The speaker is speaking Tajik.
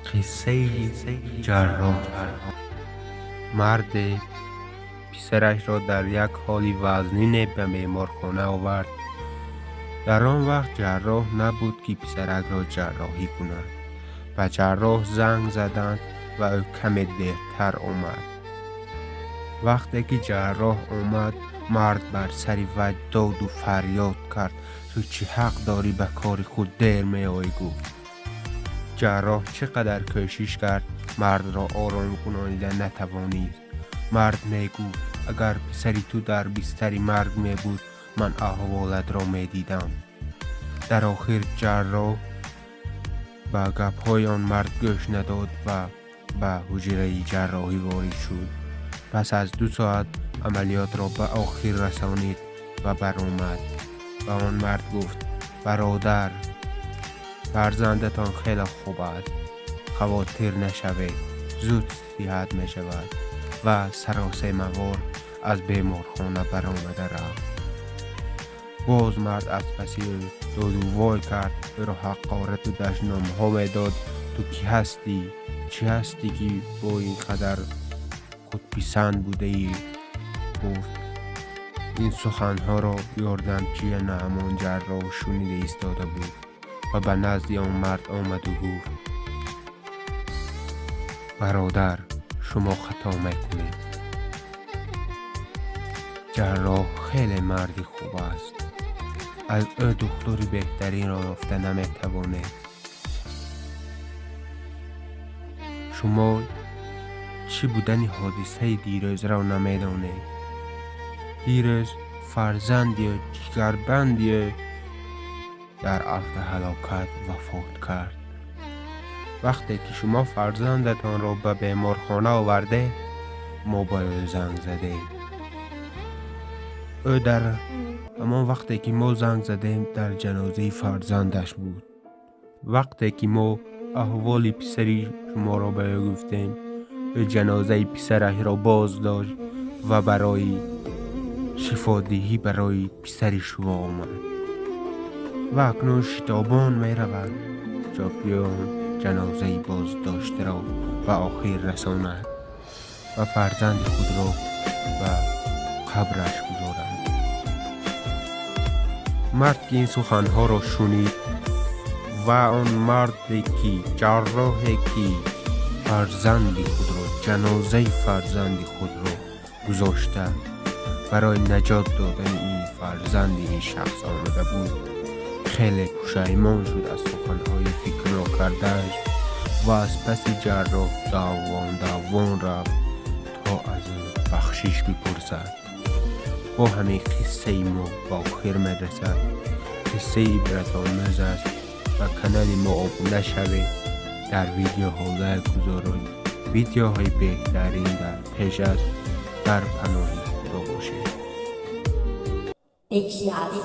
Қиссаи ҷарроҳ. Марде писарашро дар як ҳоли вазнине ба беморхона овард. Дар он вақт ҷарроҳ набуд, ки писаракро ҷарроҳӣ кунад. Ба ҷарроҳ занг заданд ва ӯ каме дертар омад. Вақте ки ҷарроҳ омад, мард бар сари вай доду фарёд кард: «Ту чӣ ҳақ дорӣ ба кори худ дер меоӣ?» — гуфт. Ҷарроҳ чӣ қадар кӯшиш кард, мардро ором кунонида натавонист. Мард мегуфт: «Агар писари ту дар бистари марг мебуд, ман аҳволатро медидам». Дар охир ҷарроҳ ба гапҳои он мард гӯш надод ва ба ҳуҷраи ҷарроҳӣ ворид шуд. Пас аз 2 соат амалиётро ба охир расонид ва баромад. Ба он мард гуфт: «Бародар, фарзандатон хеле хуб аст, хавотир нашавед, зуд сиҳат мешавад», ва саросемавор аз беморхона баромада рафт. Боз мард аз паси ӯ доду вой кард, ӯро ҳақорату дашномҳо медод: «Ту кӣ ҳастӣ? Чӣ ҳастӣ, ки бо ин қадар худписанд будаӣ?» — гуфт. Ин суханҳоро ёрдамчия ҳамон ҷарроҳ шунида истода буд ва ба назди он мард омаду гуфт: «Бародар, шумо хато мекунед. Ҷарроҳ хеле марди хуб аст, аз ӯ духтури беҳтаринро ёфта наметавонед. Шумо чӣ будани ҳодисаи дирӯзаро намедонед. Дирӯз фарзанди ӯ, ҷигарбанди ӯ, дар автоҳалокат вафот кард. Вақте ки шумо фарзандатонро ба беморхона овардед, мо ба ӯ занг задем. Ӯ дар ҳамон вақте ки мо занг задем, дар ҷанозаи фарзандаш буд. Вақте ки мо аҳволи писари шуморо ба ӯ гуфтем, ӯ ҷанозаи писарашро боз дошт ва барои шифодиҳӣ барои писари шумо омад ва акнун шитобон меравад, то он ҷанозаи боздоштаро ба охир расонад ва фарзанди худро ба қабраш гузорад». Мард ки ин суханҳоро шунид ва он марде ки ҷарроҳе ки фарзанди худро, ҷанозаи фарзанди худро гузошта, барои наҷот додани ин фарзанди ин шахс омада буд, хеле пушаймон шуд аз суханҳои фикрнокардааш ва аз паси ҷарроҳ давон давон рафт, то аз ӯ бахшиш бипурсад. Бо ҳамин қиссаи мо ба охир мерасад. Қиссаи ибратомӯз аст. Ба канали мо обуна шавед, дар видеоҳо лайк гузоред. Видеоҳои беҳтарин дар пеш аст. Дар паноҳи Худо бошед. Печаль.